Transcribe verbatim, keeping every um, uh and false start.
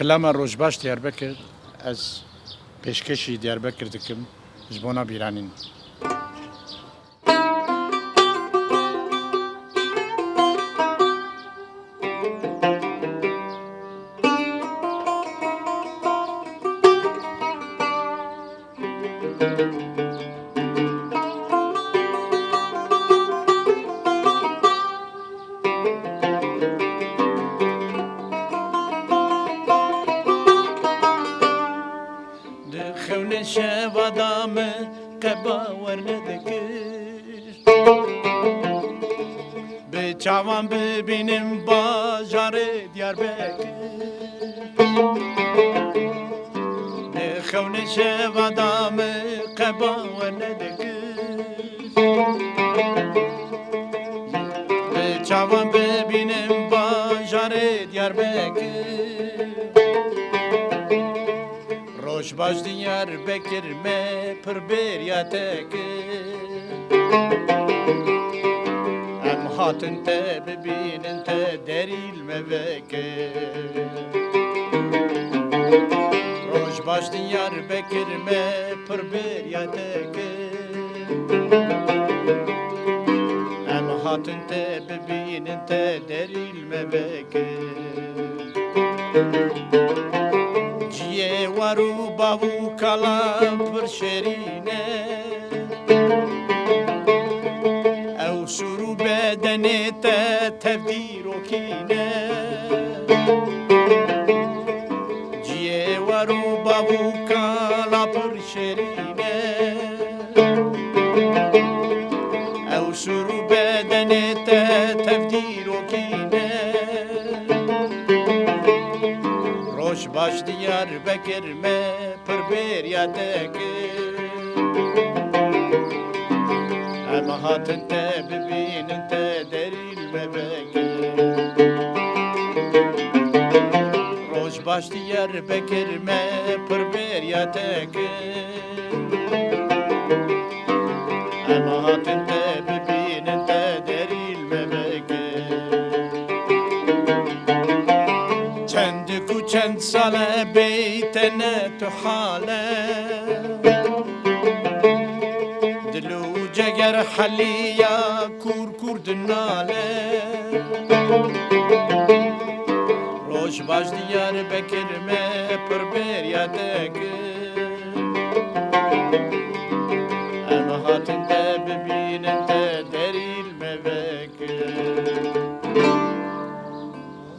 Kilama Rojbaş Diyarbekir, ez pêşkêşî Diyarbekir dikim ji bona bîranîn. Di xewnê şeva da min qe bawer nedikir. Bi çavan bibînim bajarê Diyarbekir. Di xewnê şeva da min qe bawer nedikir. Bi çavan bibînim bajarê Diyarbekir. Roj baş Diyarbekir, me pir bêriya te kir. Em hatin te bibînin, te derî li me vekir. Roj baş Diyarbekir, me pir bêriya te kir. Em hatin te bibînin, te derî li me vekir. Ciyê war û bav û kala pir şêrîn e. Ew sûr û bedenê te tev dîrokî ne. Ciyê war û bav û kala pir şêrîn e. Ew sûr û bedenê te tev dîrokî ne. Roj baş Diyarbekir, me pir bêriya te kir. Em hatin te bibînin, te derî li me vekir. Roj baş Diyarbekir, me pir bêriya te kir. Em hatin te bibînin, te derî li me vekir. Çend ku çend sal e bêyî te ne tu hal e. Dil û ceger heliya kûr kûr dinale. Roj baş Diyarbekir, me pir bêriya te kir.